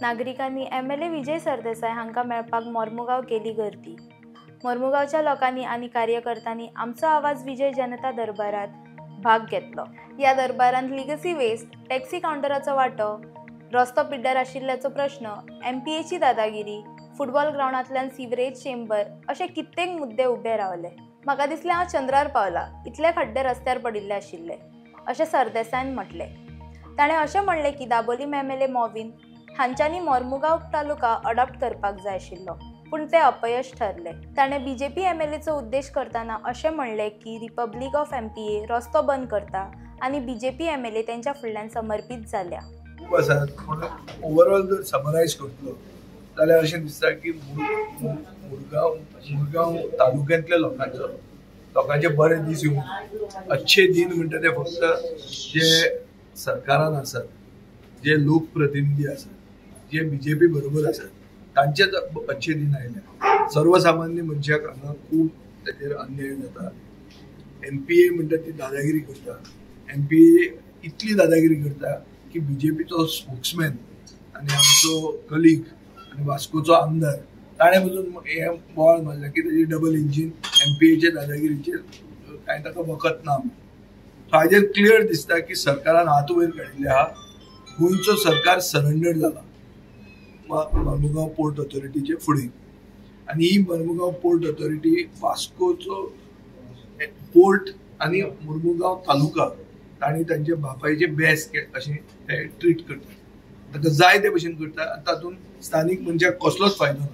नागरिकांनी MLA Vijay Sardesai हांकां मेळपाक मोर्मुगांव केली गर्दी. मोर्मुगांवच्या लोकांनी आनी कार्यकर्त्यांनी आमचो आवाज विजय जनता दरबारात भाग घेतलो. ह्या दरबारांत लिगसी वेस्ट, टॅक्सी कावंटराचो वांटो, रस्तो पिड्ड्यार आशिल्ल्याचो प्रश्न, MPAची दादागिरी, फुटबॉल ग्रावंडांतल्यान सिवरेज चेंबर अशे कित्येक मुद्दे उबे रावले. म्हाका दिसलें हांव चंद्रार पावला, इतले खड्डे रस्त्यार पडिल्ले आशिल्ले अशें सरदेसायान म्हटलें. ताणें अशें म्हणलें की दाबोलीम MLA Mauvin हांच्यांनी मोर्मुगांव तालुका अडॉप्ट करपाक जाय आशिल्लो, पूण ते अपयश ठरले. ताणें BJP MLAचो उद्देश करतना अशें म्हणलें की रिपब्लीक ऑफ MPA रस्तो बंद करता आनी BJP MLA तेंच्या फुडल्यान समर्पीत जाल्या. खूब आसात पूण ओवरऑल जर समरायज करतलो जाल्यार अशें दिसता की मुरगांव तालुक्यांतल्या लोकांचे बरे दीस येवंक, अच्छे दिन म्हणटा ते फक्त जे सरकारान आसात, जे लोकप्रतिनिधी आसात, जे BJP बरोबर आसात तांचेच अच्छे दिन आयले. सर्वसामान्य मनशाक हांगा खूब ताचेर अन्याय जाता. MPA म्हणटा ती दादागिरी करता. MPA इतली दादागिरी करता की BJPचो स्पोक्समॅन आनी आमचो कलीग आनी वास्कोचो आमदार ताणें पसून हें बोवाळ मारलें की ताजी डबल इंजीन MPAचे दादागिरीचेर कांय ताका वखत ना. सो हाजेर क्लियर दिसता की सरकारान हात वयर काडिल्ले आहा. गोंयचो सरकार सरेंडर जाला मर्मुगांव पोर्ट ऑथॉरिटीचे फुडें आनी ही मर्मुगांव पोर्ट ऑथॉरिटी वास्कोचो पोर्ट आनी मुर्मुगांव तालुका तांणी तांचे बापायचे बेस अशें ते ट्रीट करतात. ताका जाय ते भशेन करता आनी तातूंत स्थानीक मनशाक कसलोच फायदो ना.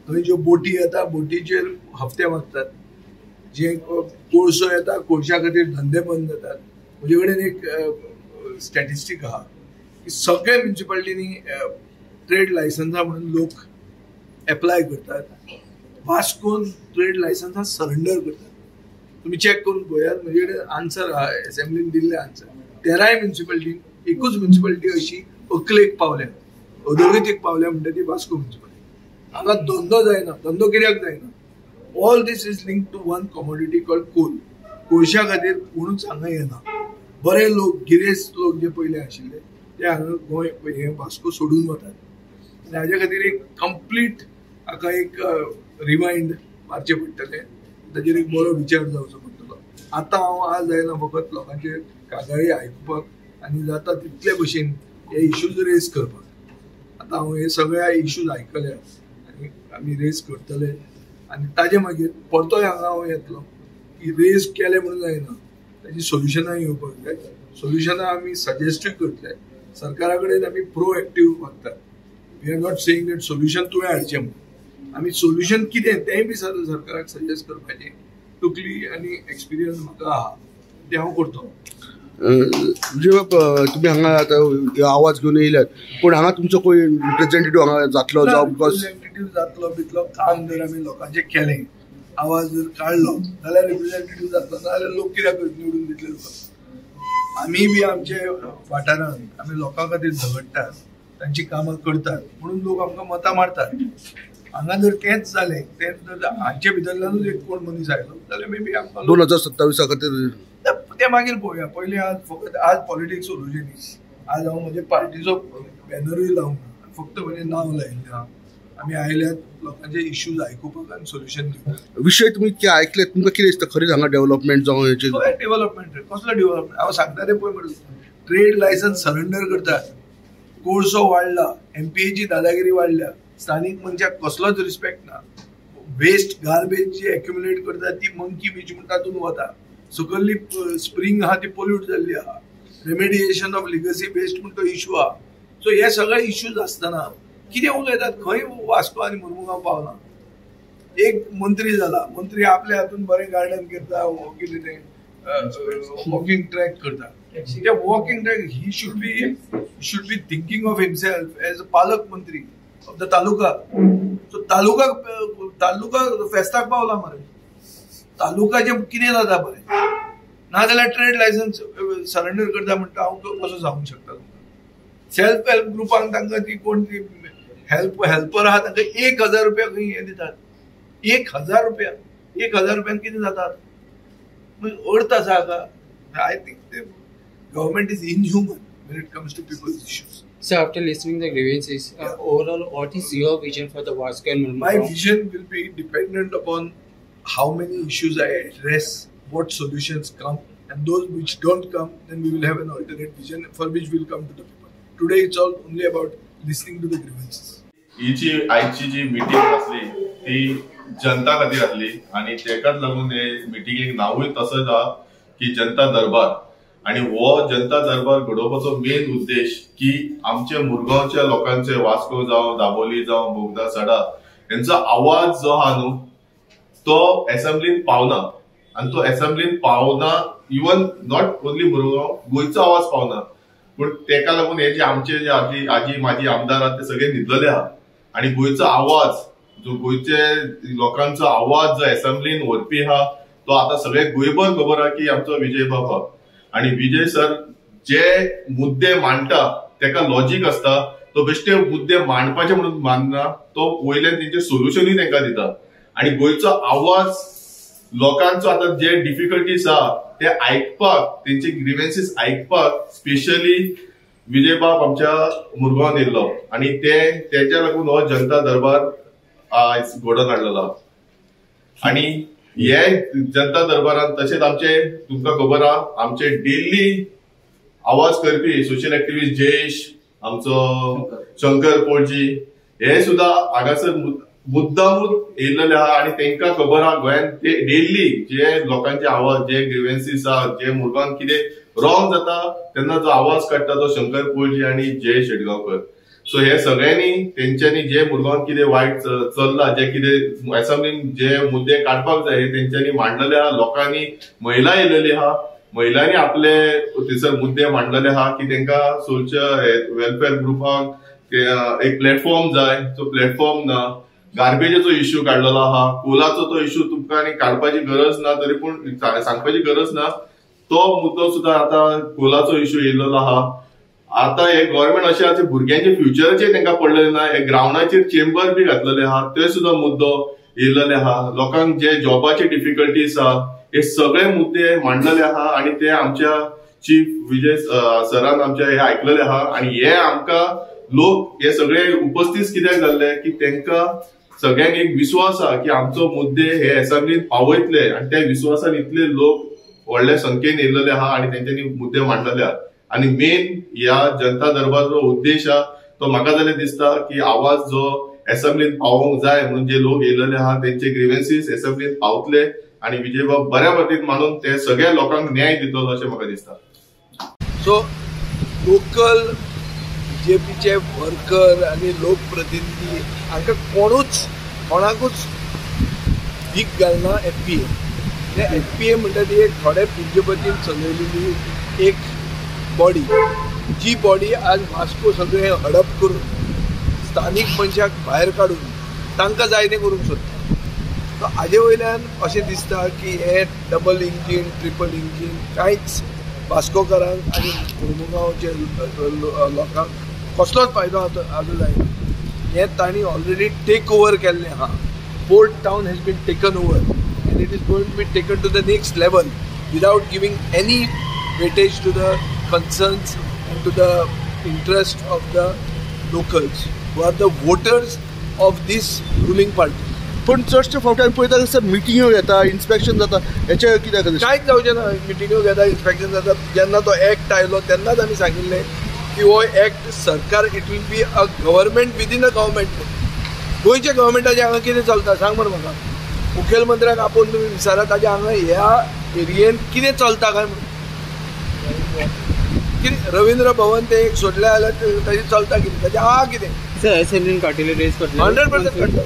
थंय ज्यो बोटी येता बोटीचेर हफ्ते मागतात, जे कोळसो येता कोळशा खातीर धंदे बंद जातात. म्हजे कडेन एक स्टॅटिस्टीक आहा की सगळ्या म्युनिसिपालिटींनी ट्रेड लायसन्सां म्हणून लोक एप्लाय करतात, वास्कोन ट्रेड लायसन्सां सरेंडर करतात. तुमी चॅक करून पळयात, म्हजे कडेन आन्सर आहा, एसेंब्लीन दिल्ले आन्सर. 13 म्युनिसिपालिटीन एकूच म्युनिसिपालिटी अशी अकलेक पावल्या, अधोगतीक पावल्या म्हणटा ती वास्को म्युनिसिपालिटी. हांगा धंदो जायना. धंदो कित्याक जायना? All this is link to one commodity called coal. कोळशा खातीर कोणूच हांगा येना. बरे लोक, गिरेस्त लोक जे पयले आशिल्ले ते हांगा गोंय हे वास्को सोडून वतात. आनी हाजे खातीर एक कंप्लीट हाका एक रिवायंड मारचें पडटलें, ताजेर एक बरो विचार जावचो पडटलो. आतां हांव आज आयला फकत लोकांचे कागाळी आयकुपाक आनी जाता तितले भशेन हे इश्यूज रेज करपाक. आतां हांव हे सगळे इश्यूज आयकले आनी आमी रेज करतले आनी ताजे मागीर परतोय हांगा हांव येतलो की रेज केले म्हणून जायना, ताजी सोल्युशनां येवपाक जाय. सोल्युशनां आमी सजेस्टूय करतले. सरकारा कडेन आमी प्रोएक्टीव वागतात. We are not saying that solution तुवें हाडचें म्हणून. आमी सोल्युशन कितें तेंय बी सरकाराक सजेस्ट करपाचें तकली आनी एक्सपिरियन्स म्हाका आहा, तें हांव करतलो. तुमी हांगा आतां आवाज घेवन येयल्यात, पूण हांगा तुमचो कोण रिप्रेझेंटेटिव्ह हांगा जातलो? जावं रिप्रेझेंटेटिव्ह जातलो बितलो काम जर आमी लोकांचें केलें, आवाज जर काडलो जाल्यार रिप्रेझेंटेटिव्ह जातलो, नाजाल्यार लोक कित्याक निवडून दितले तुका? आमी बी आमचे वाठारांत आमी लोकां खातीर झगडटात, तांची कामां करतात म्हणून लोक आमकां मतां मारतात. हांगा जर तेंच जालें, तेंच जर हांचे भितरल्यानूच एक कोण मनीस आयलो जाल्यार मे बी आमकां 2027 खातीर ते मागीर पळोवया. पयलीं आज फकत आज पॉलिटिक्स उलोवचें न्ही. आज हांव म्हजे पार्टीचो बॅनरूय लावंक ना, फक्त म्हजें नांव लायिल्लें आहा. आमी आयल्यात लोकांचे इश्यूज आयकुपाक आनी सोल्युशन दिवपाक. विशय तुमी इतके आयकले, तुमकां कितें दिसता खरीच हांगा डेव्हलपमेंट जावं? डेव्हलपमेंट कसलो डेव्हलपमेंट? हांव सांगता तें पळय मरे, ट्रेड लायसन्स सरेंडर करतात, कोळसो वाडला, MPAची दादागिरी वाडल्या, स्थानीक मनशाक कसलोच रिस्पेक्ट ना, वेस्ट गार्बेज जी एक्युमुलेट करता ती मंकी बीच म्हण तातूंत वता, सकयली स्प्रींग आहा ती पोल्यूट जाल्ली आहा, रेमेडिएशन ऑफ लिगसी वेस्ट म्हण तो इशू आहा. सो हे सगळे इश्यूज आसतना कितें उलयतात? खंय वास्को आनी मुर्मुगांव पावना. एक मंत्री जाला, मंत्री आपल्या हातून बरें गार्डन करता, कितें तें वॉकिंग ट्रॅक करता. ते walking track he should be thinking of himself as a पालक मंत्री of the taluka. So taluka taluka फेस्ताक पावला मरे. तालुकाचें कितें जाता बरें, नाजाल्यार ट्रेड लायसन्स सरेंडर करता म्हणटा हांव कसो सांगूंक शकता तुमकां? सेल्फ हेल्प ग्रुपांक तांकां ती कोण ती हेल्पर आहा तांकां 1000 रुपया खंय हें दितात. 1000 रुपया, 1000 रुपयान कितें जातात? अर्थ आसा हाका? I think government is inhuman. when it comes to people's issues. So after listening the grievances, overall, what is your vision for the Vasco and Mormugao? My vision will be dependent upon how many issues I address, what solutions come, and those which don't come, then we will have an alternate vision for which we will come to the people. Today it's all only about listening to the grievances. ही जी आयची जी meeting आसली ती जनता खातीर आसली आनी तेकाच लागून हे मिटिंगेक नांवूय तसोच आहा की जनता दरबार. आनी हो जनता दरबार घडोवपाचो मेन उद्देश की आमचे मुरगांवच्या लोकांचे, वास्को जावं, दाबोली जावं, बोगदा, सडा, हेंचो आवाज जो आहा न्हू तो एसेंब्लीन पावना. आनी तो एसेंब्लीन पावना, इवन not only Murgaon, गोंयचो आवाज पावना. पूण तेका लागून हे जे आमचे जे आजी आजी माजी आमदार आहात ते सगळे न्हिदलेले आहा. आनी गोंयचो आवाज जो गोंयचे लोकांचो आवाज जो एसेंब्लीन व्हरपी आहा तो आतां सगळे गोंयभर खबर आहा की आमचो विजय बाब आहा. आनी विजय सर जे मुद्दे मांडटा तेका लॉजीक आसता, तो बेश्टे मुद्दे मांडपाचे म्हणून मानना, तो वयल्यान तेंचे सोल्युशनूय तेंकां दिता. आनी गोंयचो आवाज लोकांचो आतां जे डिफिकल्टीज आहा ते आयकपाक, तेंचे ग्रिवेन्सीस आयकपाक स्पेशली विजय बाब आमच्या मुरगांवान येयल्लो आनी ते तेच्या लागून हो जनता दरबार आयज घडोवन हाडलेलो. आनी हे जनता दरबारान तशेंच आमचे तुमकां खबर आहा आमचे डेली आवाज करपी सोशल एक्टिविस्ट जयेश, आमचो शंकर पोळजी हे सुद्दां हांगासर मुद्दामूच येयल्ले आहा. आनी तेंकां खबर आहा गोंयांत ते डेली जे लोकांचे आवाज, जे ग्रिवेन्सीस आहा, जे मुरगांवान कितें रॉंग जाता तेन्ना जो आवाज काडटा तो शंकर पोळजी आनी जयेश शेटगांवकर. सो हे सगळ्यांनी तेंच्यांनी जे मुरगांवान कितें वायट चल्लां, जे कितें एसेंब्लीन जे मुद्दे काडपाक जाय हे तेंच्यांनी मांडलेले आहा. लोकांनी, महिला येयलेली आहा, महिलांनी आपले थंयसर मुद्दे मांडलेले आहा की तेंकां सोशल वेलफेअर ग्रुपाक एक प्लॅटफॉर्म जाय, तो प्लॅटफॉर्म ना. गार्बेजाचो इश्यू काडलेलो आहा, कोलाचो तो इश्यू तुमकां आनी काडपाची गरज ना, तरी पूण सांगपाची गरज ना, तो मुद्दो सुद्दां आतां कोलाचो इश्यू येयलेलो आहा. आतां हे गव्हर्मेंट अशें आसा भुरग्यांचे फ्युचराचेर तेंकां पडलेलें ना. हे ग्रावंडाचेर चेंबर बी घातलेले आहा, ते सुद्दां मुद्दो येयलेले आहा. लोकांक जे जॉबाचे डिफिकल्टीज आहा हे सगळे मुद्दे मांडलेले आहा आनी ते आमच्या चीफ विजय सरान आमच्या हे आयकलेले आहा. आनी हे आमकां लोक हे सगळे उपस्थित कित्याक जाल्ले की तेंकां सगळ्यांक एक विश्वास आहा की आमचो मुद्दे हे एसेंब्लीन पावयतले आनी त्या विश्वासान इतले लोक व्हडल्या संख्येन येयलेले आहा आनी तेंच्यांनी मुद्दे मांडलेले आहा. आनी मेन ह्या जनता दरबाराचो उद्देश आहा तो म्हाका जाल्यार दिसता की आवाज जो एसेंब्लीन पावोवंक जाय म्हणून जे लोक येयलेले आहा तेंचे ग्रिवेन्सीस एसेंब्लीन पावतले आनी विजय बाब बऱ्या पद्दतीन मानून ते सगळ्या लोकांक न्याय दितलो अशें म्हाका दिसता. सो लोकल बीजेपीचे वर्कर आनी लोकप्रतिनिधी हांकां कोणूच कोणाकूच भीक घालना एफपीए. ते एफपीए म्हणटा ती एक थोडे बीजेपीन चलयलेली एक बॉडी, जी बॉडी आज वास्को सगळें हडप करून स्थानीक मनशाक भायर काडून तांकां जाय तें करूंक सोदता. सो हाजे वयल्यान अशें दिसता की हे डबल इंजीन, ट्रिपल इंजीन कांयच वास्कोकारांक आनी मुरगांवचे लोकांक कसलोच फायदो आजून जायना. हें तांणी ऑलरेडी टेक ओवर केल्लें आहा. Port town has been taken over and it is going to be taken to the next level without giving any weightage to the concerns and to the interest of the locals who are the voters of this ruling party. पण चडशे फावटी आमी पळयता sir मिटिंग्यो घेता, inspection जाता, हेचें कित्याक कांयच जावचें ना. मिटिंग्यो घेता, इन्स्पेक्शन जाता. जेन्ना तो एक्ट आयलो तेन्नाच आमी सांगिल्लें की हो एक्ट सरकार, it will be a government within a government. गोंयच्या गव्हर्मेंटाचें हांगा कितें चलता सांग मरे म्हाका. मुखेलमंत्र्याक आपोवन तुमी विचारा ताज्या हांगा ह्या एरियेन कितें चलता काय म्हणून. कितें रवींद्र भवन ते एक सोडलें जाल्यार ताजें चलता कितें, ताजें आहा कितें. सर एसेंब्लीन काडटले, रेस करतले 100% काडटलो.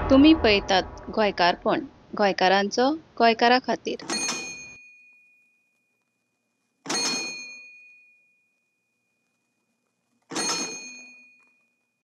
तुमी पळयतात गोंयकारपण, गोंयकारांचो गोंयकारा खातीर.